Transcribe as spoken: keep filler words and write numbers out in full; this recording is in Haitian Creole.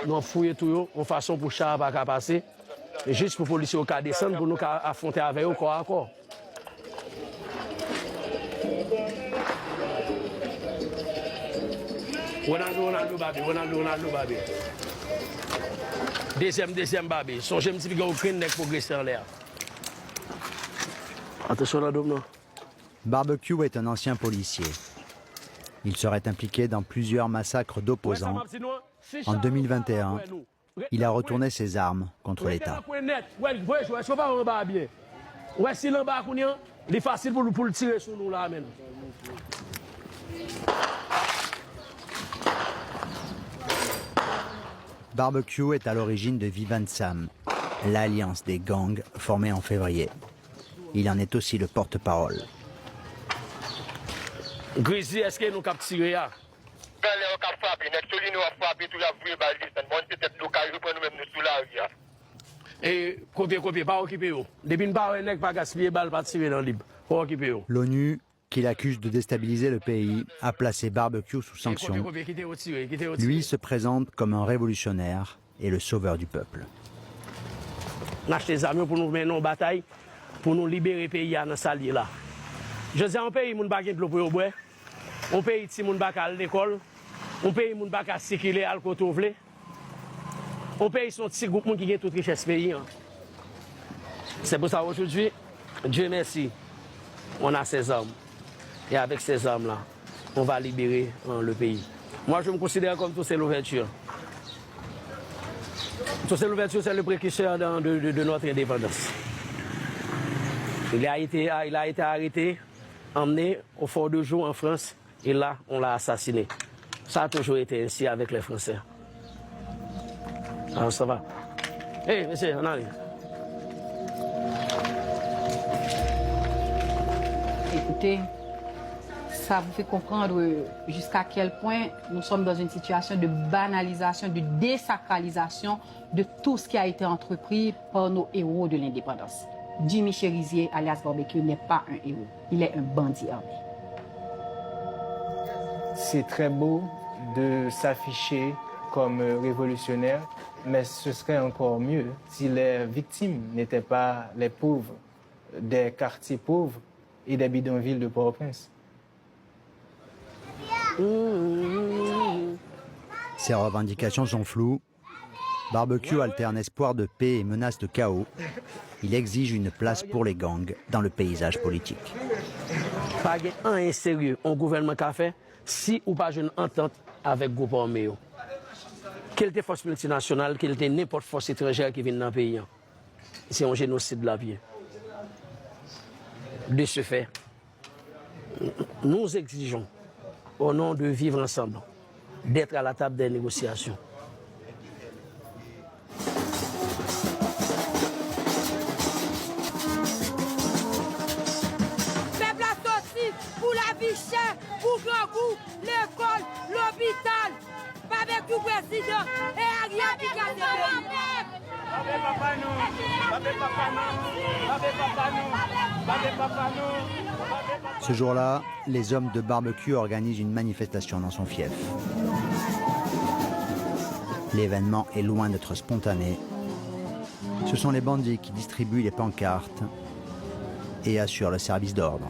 Nou ap fouye twou yo, yon fason pou cha a pa ka pase, jis pou polisye yo ka desann, pou nou ka afwonte avè yo kò a kò. Ronaldo, Ronaldo, Babe, Ronaldo, Ronaldo, Babe. Dezyèm, dezyèm, Babe. Sonje m di piga w grenn nèg pwogrese anlè a. Atansyon nan do m nan. Barbecue est un ancien policier. Il serait impliqué dans plusieurs massacres d'opposants. En deux mille vingt et un, il a retourné ses armes contre l'État. Wè si l anba a kounye a, li fasil pou l, pou l tire sou nou la menm. Barbecue est à l'origine de Viva Nsam, l'alliance des gangs formée en février. Il en est aussi le porte-parole. Grizi, èske nou k ap tire a? Talè yo k ap frape, nèg Solino ap frape tou, y ap voye bal desann. Bon, se tèt nou kay, yo pran nou menm, nou sou lari a. E kopye, kopye, pa okipe yo. Depi n pa wè nèg, pa gaspiye bal, pa tire nan lib. Pa okipe yo. L'ONU, qu'il accuse de déstabiliser le pays, a placé Barbecue sous sanction. Lui se présente comme un révolutionnaire et le sauveur du peuple. N achte zam yo pou nou mennen yon batay pou nou libere peyi a nan sa l ye la. Jodi a, yon peyi moun pa gen dlo pou yo bwè, yon peyi timoun pa ka al lekòl, yon peyi moun pa ka sikile al kote w vle, yon peyi se yon ti gwoup moun ki gen tout richès peyi an. C'est pour ça aujourd'hui, Dieu merci, on a ces armes. Et avec ces armes-là, on va libérer, euh, le pays. Moi, je me considère comme Toussaint Louverture. Toussaint Louverture, c'est le précurseur de, de, de, de notre indépendance. Il a été, il a été arrêté, emmené au Fort de Joux en France, et là, on l'a assassiné. Ça a toujours été ainsi avec les Français. Alors, ça va. Hey, mesye, ann ale. Écoutez, ça vous fait comprendre jusqu'à quel point nous sommes dans une situation de banalisation, de désacralisation de tout ce qui a été entrepris par nos héros de l'indépendance. Jimmy Chérizier, alias Barbecue, n'est pas un héros. Il est un bandit armé. C'est très beau de s'afficher comme révolutionnaire, mais ce serait encore mieux si les victimes n'étaient pas les pauvres des quartiers pauvres et des bidonvilles de Port-au-Prince. Ces revendications sont floues. Barbecue alterne espoir de paix et menace de chaos. Il exige une place pour les gangs dans le paysage politique. Pa gen anyen serye yon gouvènman ka fè si ou pa jwenn antant avèk gwoup ame yo. Ke l te fòs miltinasyonal, ke l te nenpòt fòs etranjè ki vin nan peyi an. Se yon jenosid l ap ye. De ce fait, nous exigeons, au nom de Vivre Ensemble, d'être à la table des négociations. Pèp la soti pou lavi chè, pou grangou, lekòl, lopital. Barbecue prezidan e Ariel ki kraze peyi. Ce jour-là, les hommes de Barbecue organisent une manifestation dans son fief. L'événement est loin d'être spontané. Ce sont les bandits qui distribuent les pancartes et assurent le service d'ordre.